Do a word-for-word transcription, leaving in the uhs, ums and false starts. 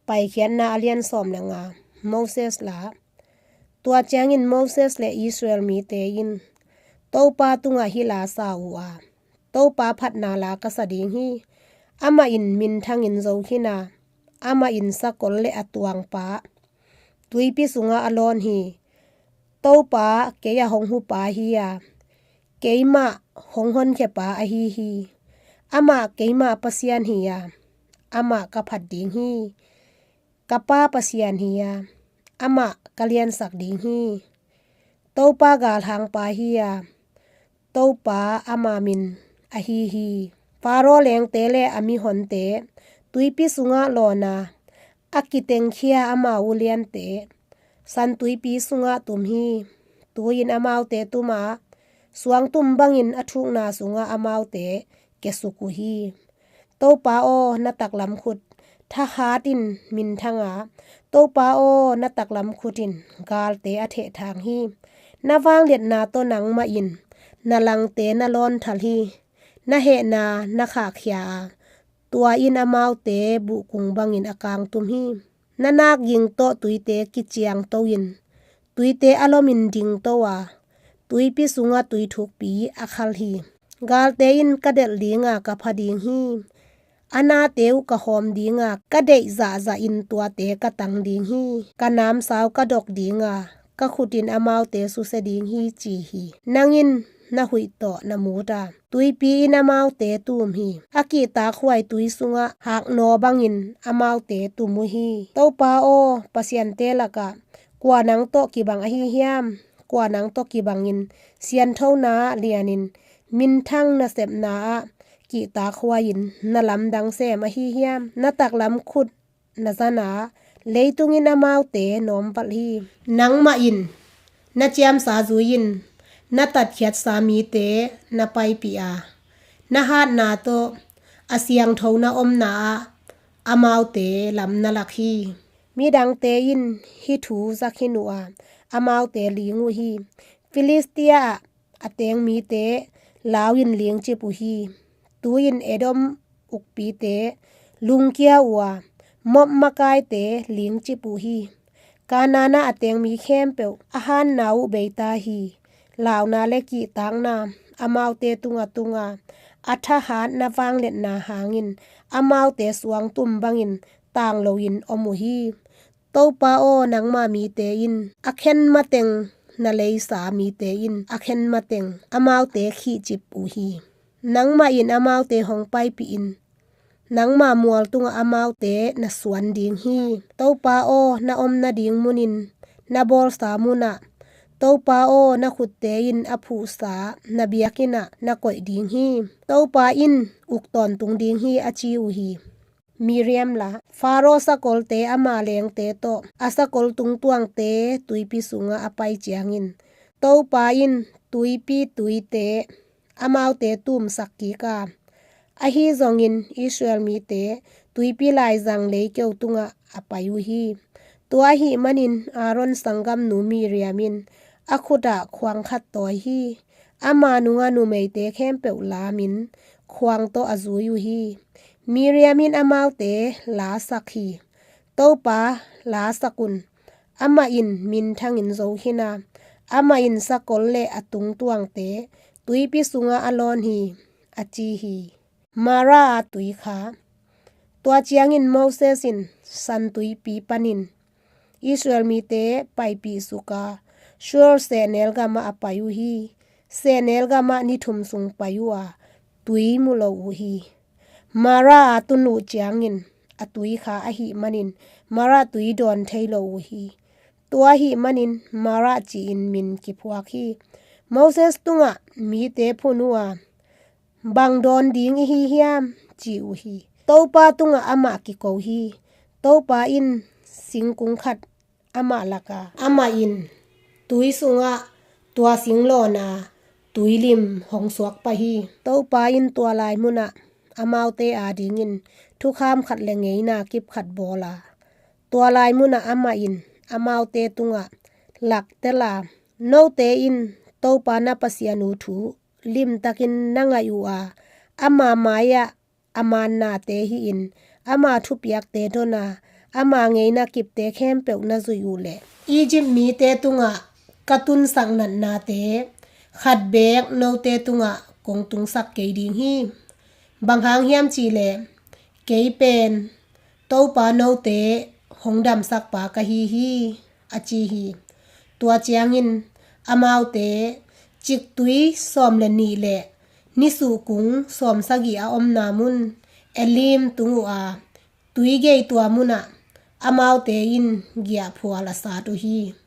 Paikhiatna a lian sawm le nga. Moses la. Tua ciangin Moses le Israel mite in Topa tungah hih la sa uh a, Topa phatna la ka sa ding hi. Amah in minthangin zo khin a, amah in sakol le a tuangpa tuipi sungah a lawn hi. Topa kei a hong hupa hi a, keimah hong honkhiapa ahi hi. Amah keimah Pasian hi a, amah ka phat ding hi. Ka pa Pasian hi a, amah ka liansak ding hi. Topa galhangpa hi a, Topa ama min ahi hi. Faro lengte le a mihonte tuipi sungah lawn a, a kitengkhia ama uliante San Tuipi sungah tum hi. Tu-in amaute tum a, suangtum bangin a thukna sungah amaute kiasuk uh hi. Topa aw, na taklam khut thahat in minthang a, Topa aw, na taklam khut in galte a thehthang hi. Na vangliatna tawh nangmah in na langte na lawnthal hi. Na hehna na khahkhia a, tua in amaute buhkung bangin a kangtum hi. Na nakging tawh tuite kiciangto in, tuite a lomin dingto a, tuipi sungah tui thukpi a khal hi. Galte in ka delh ding a, ka pha ding hi. A nate uh ka hawm ding a, ka deih zahzah in tuate ka tang ding hi. Ka namsau ka dok ding a, ka khut in amaute susia ding hi, ci hi. Nang in na huih tawh na mut a, tuipi in amaute tum hi. A kihtakhuai tui sungah haknaw bangin amaute tum uh hi. Topa aw, pasiante lakah kua nang tawh kibang ahi hiam? Kua nang tawh kibangin sianthona ah lianin minthang nasepna ah kihtakhuai in na lamdang sem ahi hiam? Na taklam khut na zan a, leitung in amaute nawmvalh hi. Nangmah in na ciamsa zui in na tatkhiatsa mite na paipih a, na hatna tawh a siangthona omna ah amaute lam na lak hi. Midangte in hih thu za khin uh a, amaute ling uh hi. Filistia ah a teng mite lau in lingcip uh hi. Tu-in Edom ukpite lungkia uh a, Moab makaite lingcip uh hi. Kanaan ah a teng mi khempeuh a hatna uh beita hi. Launa le kihtakna amaute tungah tung a, a thahatna vangliatna hangin amaute suangtum bangin tang loin om uh hi. Topa aw, nangma mite in a khen mateng na leisa mite in a khen mateng amaute khihcip uh hi. Nangmah in amaute hong paipih in, nangma mual tungah amaute na suan ding hi. Topa aw, na om nading munin na bawlsa munah, Topa aw, na khutte in a phuhsa na biakinn ah na koih ding hi. Topa in uk tawntung ding hi, a ci uh hi. Miriam la. Faro sakolte ama lengte tawh a sakol tungtuangte tuipi sungah a pai ciangin Topa in tuipi tuite amaute tumsak kik a, ahi zongin Israel mite tuipi laizang leikeu tungah a pai uh hi. Tua ahih manin Aaron sanggamnu Miriam in a khutah khuang khat tawi hi. Ama nungah numeite khempeuh lamin khuang tawh a zui uh hi. Miriam in amaute lasak hi. Topa, lasak un. Amah in minthangin zo khin a, amah in sakol le a tungtuangte tuipi sungah a lawn hi, a ci hi. Mara a tui kha. Tua ciangin Moses in San Tuipi panin Israel mite paipih suk a, Shur sehnel gamah a pai uh hi. Sehnel gamah ni thum sung pai uh a, tui mu lo uh hi. Mara a tun uh ciangin a tui kha ahih manin Mara tui dawn thei lo uh hi. Tua ahih manin Mara ci-in min kiphuak hi. Moses tungah mite phun uh a, bang dawn ding i hi hiam, ci uh hi. Topa tungah amah kiko hi. Topa in singkung khat amah lak a, amah in tui sungah tua sing lawn a, tuilim hong suak pah hi. Topa in tua lai munah amaute adingin thukham khat le ngeina kip khat bawl a, tua lai munah amah in amaute tungah lak tel a, note in Topa na Pasian uh thu limtakin na ngaih uh a, ama mai-ah a mannate hi-in ama thupiakte don a, ama ngeina kipte khempeuh na zuih uh leh Egypt mite tungah ka tunsak natnate khat beek note tungah kong tungsak kei ding hi. Bang hang hiam cih leh kei pen Topa note hong damsakpa ka hi hi, a ci hi. Tua ciangin amaute ciktui sawm le nih le nisuhkung sawmsagih a omna mun Elim tung uh a, tuigei tua munah amaute in giahphual a sat uh hi.